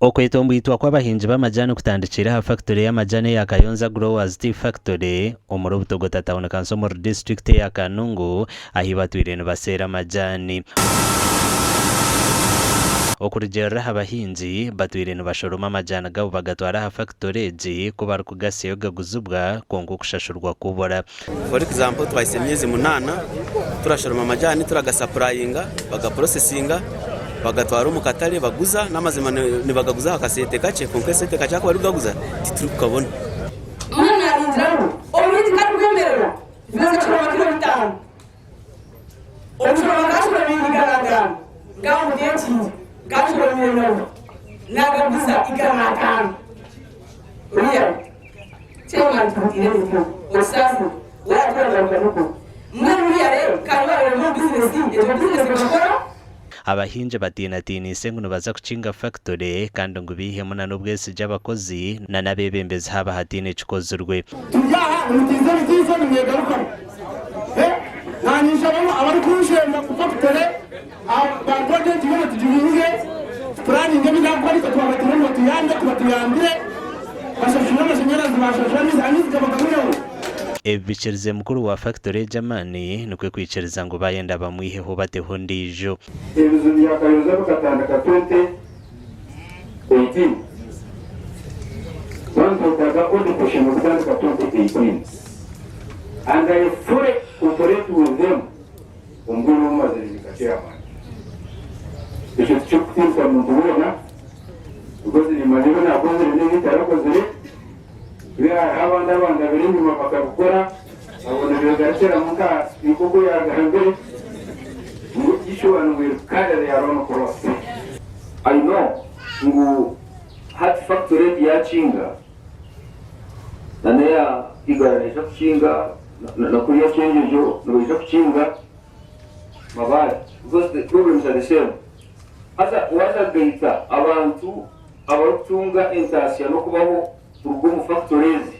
Okwetomboitwa kw'abahingi b'amajaani kutandikiire aha fakitore y'amajaani eya Kayonza Growers Tea Factory omuri Butogota Town Council omuri disiturikiti eya Kanungu ahi batwire nibaseera amajaani. Okurugiirira aha bahingi, batwire nibashoroma amajaani gaabo bagatwara aha fakitore egi ku barikugasyayo gaguzibwa kwonka okushashurwa kubura. For example twahitsya emyezi munaana turashoroma amajani turagasapurayinga bagapurosesinga bagatwara omu katare baguza n'amazima nibagaguza aha kasente kakye kwonka esente kakye aku barikugaguza titurikukabona. Mbwenu naaringira ngu omuhingi ku arikwemerera naza kushoroma kiro bitaano, omushoroma akashoromeire 500, nkamuteekiire nkashoromeire nawe naagaguza 105. Real. Chairman tuhutiire emikono otusaasire waaba turagaruka nukwo. Mbwenu buriya rero ka nibaroreremu omu bizinesi egyo bizinesi nibagikora. Abahingi batiinatiiniise ngu nibaza kukinga fakitore kandi ngu baihemu na n'obwesigye abakozi na n'abeebembezi haaba hataine kikozirwe. Turi aha nimutiiza ebitiizo nimwegarukamu. Naanye nshaba ngu abarikunsherura kuva kutore ba project yoona tugibinge tupuraninge ebi nakukora itwe twabagira ngu batuyambe tibatuyambire bashashure amashanyarazi bashashure amaizi amaizi gaba gabureho. Ebi bikirize mukuru wa fakitore egi amaani nikwo kwikiriza ngu bayenda bamwiheho bateho ondiijo. Ebizibu bya Kayonza bikatandika 2018. Bantwetaaga audit eshemereire kutandika 2018 and I fully cooperate with them omu bwire obu mazire ndi nka chairman. Ekyo tikirikutiinisa muntu weena because nimanya ebi naakozire n'ebi ntarakozire. Hariho abandi abandabire enyima bakabikora abo nibegarukiramu nka sipiika oku yaagambire ngu each one will carry their own cross. I know ngu hati factory egi yakinga na neya Igara neija kukinga na kuriya Kyenjojo nibaija kukinga Mabare because the problems are the same. Haza waaza kugaita abantu abarikutunga entaasya n'okubaho kuruga omu factory ezi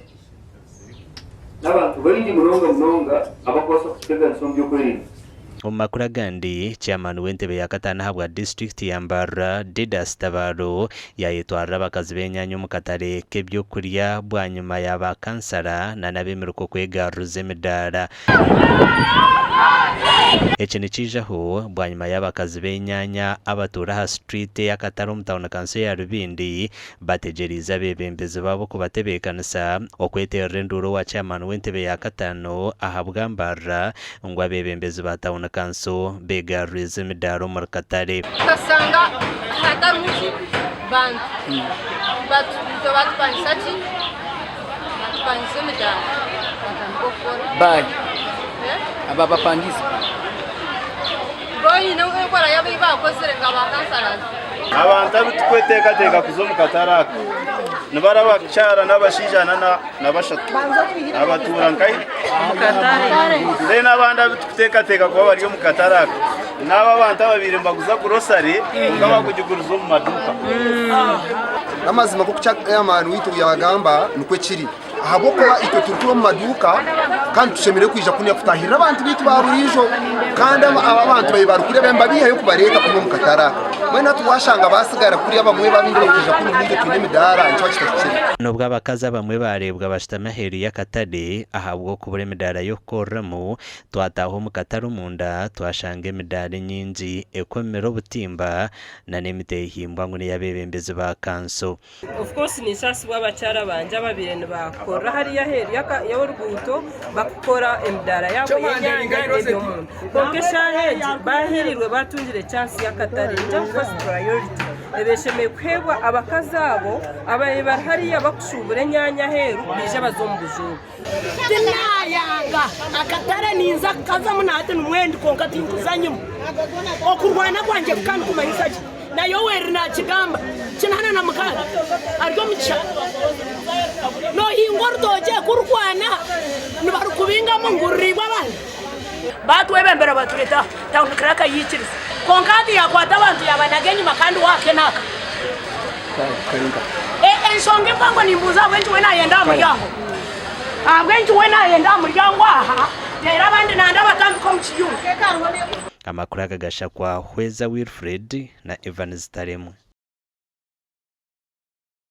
n'abantu baingi munonga munonga abarikubaasa kututeganisa omu by'okwerinda. Omu makuru agandi, Chairman w'entebe ya kataano ahabwa disiturikiti ya Mbarara, Didas Tabaro yayetwarira abakazi b'enyanya omu katare k'ebyokurya bwanyima ya ba kansara na n'ab'emiruka okwegaruriza emidaara. Eki nikiijaho bwanyima y'abakazi b'enyanya abatuura aha situriti ey'akatare omu tauni kanso ya Rubindi bategyereize abeebembezi baabo kubatebeekanisa okweteerera enduuru owa chairman w'entebe ya kataano ahabwa Mbarara ngu abeebembezi ba tauni kanso beegaruriize emidaara omuri katare. Tukashanga hatarimu ki bantu batu itwe batupangisa ki batupangisa emidaara twatandika okukora. Baahi Eh? ababapangiise? Bonyine enkora yabo ei bakozire nka ba councillors. Abantu abu tukweteekateeka kuza omu katare aka nibari abakyara n'abashaija na bashatu abatuura nkahi then abandi abu tukuteekateeka kuba bari omu katare aka n'abo abantu ababaire nibaguza gurosare kwonka bakugiguriza omu maduuka. N'amazima nk'oku chairman waitu yagamba nikwo kiri ahabw'okuba itwe turikura omu maduuka kandi tushemereire kwija kunuya kutahirira abantu baitu ba buriijo kandi aba abantu babaire bari kuriya nibabihayo kubareeta kunu omu katare aka mbwenu hati washanga basigara kuriya abamwe babaire barikwija kunu naitwe twine emidaara nikiba kitahikire. N'obu abakazi abamwe baareebwa bashutami aheeru y'akatare ahabw'okubura emidaara y'okukoreramu, twataaha omu katare omunda twashanga emidaara enyingi ekomire obutimba n'emiteehimbwa ngu n'ey'abeebembezi ba kanso. Of course ninsaasibwa abakyara bangye ababaire nibakorera hariya aheeru y'oruguuto bakukora emidaara yaabo y'enyanya n'eby'omunda kwonka eshaaha egi baheereirwe batungire chance y'akatare ningira ngu first priority eba eshemereire kuheebwa abakazi abo ababaire bari hariya bakushuubura enyanya aheeru baije baze omu buju obu. Tinayanga akatare ninza kukazamu na hati nimwo ndi kwonka tinkuza nyima. Okurwana kwangye kuka nikumanyisa ki? Na Yoweri nakigamba 86 ari omu kishaka. Nohingwa orutookye kurukwana nibarukubingamu ngu ruriibwe abandi. Batwebembera batureta aha, town clerk yaikiriza kwonka hati yakwata abantu yabanaga enyima kandi waake naaka. Enshonga empango nimbuuza ahabw'enki we nayenda aha muryango? Ahabw'enki we nayenda aha muryango aha reero abandi nanda batambike omu kiyungu? Amakuru aga gashakwa Hweza Wilfred na Evans Taremwa.